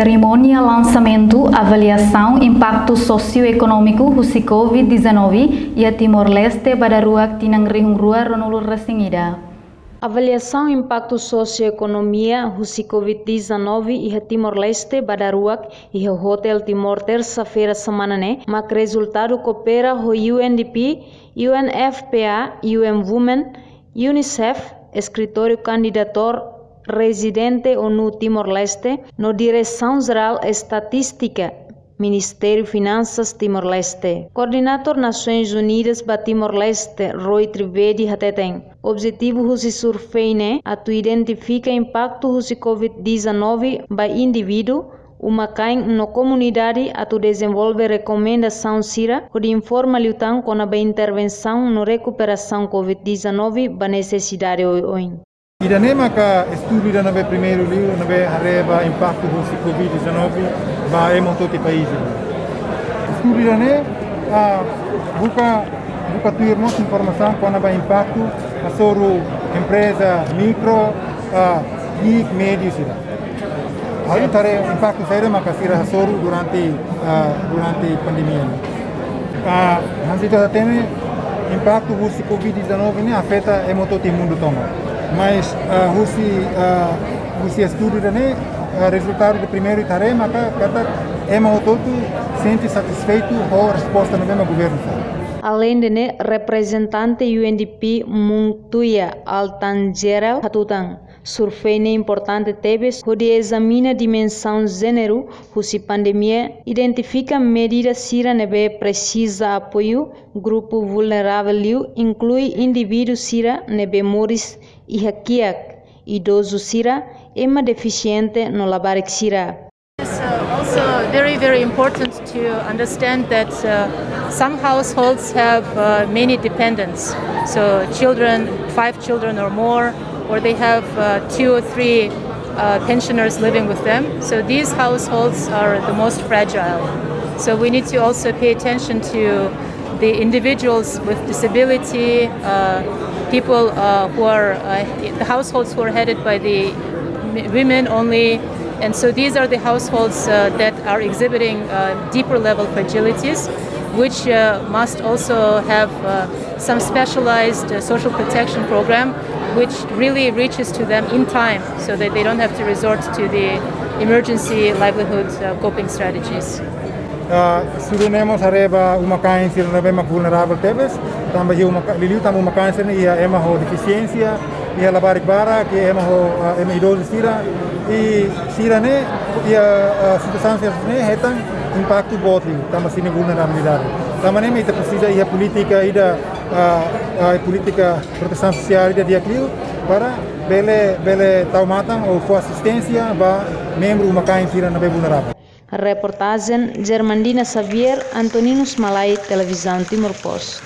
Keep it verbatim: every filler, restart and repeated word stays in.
Serimónia lansamentu avaliasaun impaktu sosioekonómiku husi covid dezanove iha Timor-Leste ba daruak tinan rihun rua ruanulu resin ida. Avaliasaun impaktu sosioekonomia husi covid dezanove iha Timor-Leste ba daruak iha Hotel Timor tersa-feira semana ne'e mak rezultadu koopera ho U N D P, U N F P A, U N Women, UNICEF, Eskritóriu Koordenadór Rezidente ONU Timor-Leste, no Diresaun Jerál Estatístika, Ministériu Finansas Timor-Leste. Koordenadór Nasoins Unidas ba Timor-Leste, Roy Trivedi, hateten, objetivu husi survei ne'e atu identifika impaktu husi covid dezanove ba indivíduu, uma-kain no komunidade atu dezenvolve rekomendasaun sira hodi informa liután kona-ba intervensaun no rekuperasaun covid dezanove ba nesesidade oioin. Ida-ne'e maka estudu ida ne'ebé primeiru liu, ne'ebé haree ba impaktu husi covid dezanove ba ema hotu iha país. Estudu ida-ne'e, ah, buka, buka tuir mós informasaun kona-ba impaktu hasoru empreza mikro, ah, ki'ik, médiu sira. Ha'u atu haree impaktu saida maka sira hasoru durante, ah, durante pandemia ne'e. Ah, hanesan ita hatene, impaktu husi covid dezanove ne'e afeta ema hotu iha mundu tomak. Mas, ah, husi, ah, husi estudu ida-ne'e, ah, rezultadu ida primeiru ita haree maka katak ema hotu sente satisfeitu ho resposta ne'ebé mak governu fó. Aleinde ne'e, reprezentante U N D P Montuya Altangerel hatutan, survei ne'e importante tebes hodi ezamina dimensaun jéneru husi pandemia, identifika medida sira ne'ebé presiza apoiu, grupu vulneravel liu inklui indivíduu sira ne'ebé moris iha kiak, idozu sira, ema defisiente no labarik sira. It's uh, also very, very important to understand that uh, some households have uh, many dependents. So children, five children or more, or they have uh, two or three uh, pensioners living with them. So these households are the most fragile. So we need to also pay attention to the individuals with disability, uh, people uh, who are uh, the households who are headed by the m- women only. And so these are the households uh, that are exhibiting uh, deeper level fragilities, which uh, must also have uh, some specialized uh, social protection program which really reaches to them in time so that they don't have to resort to the emergency livelihood uh, coping strategies. Ah, estudu ne'e mós haree ba uma-kain sira ne'ebé mak vulneravel tebes, tanba iha uma-ka-, liuliu tanba uma-kain sira ne'e iha ema ho defisiénsia, iha labarik barak, iha ema ho, ah, ema idozu sira, i sira ne'e iha, ah, situasaun sira ne'e hetan impaktu boot liu, tanba sira-nia vulnerabilidade. Tanba ne'e mak ita presiza iha polítika ida, ah, ah, polítika protesaun sosiál ida di'ak liu para bele, bele tau matan ou fó asisténsia ba membru uma-kain sira ne'ebé vulneravel. Reportajen Germandina Xavier, Antoninus Malai, Televizaun Timor Post.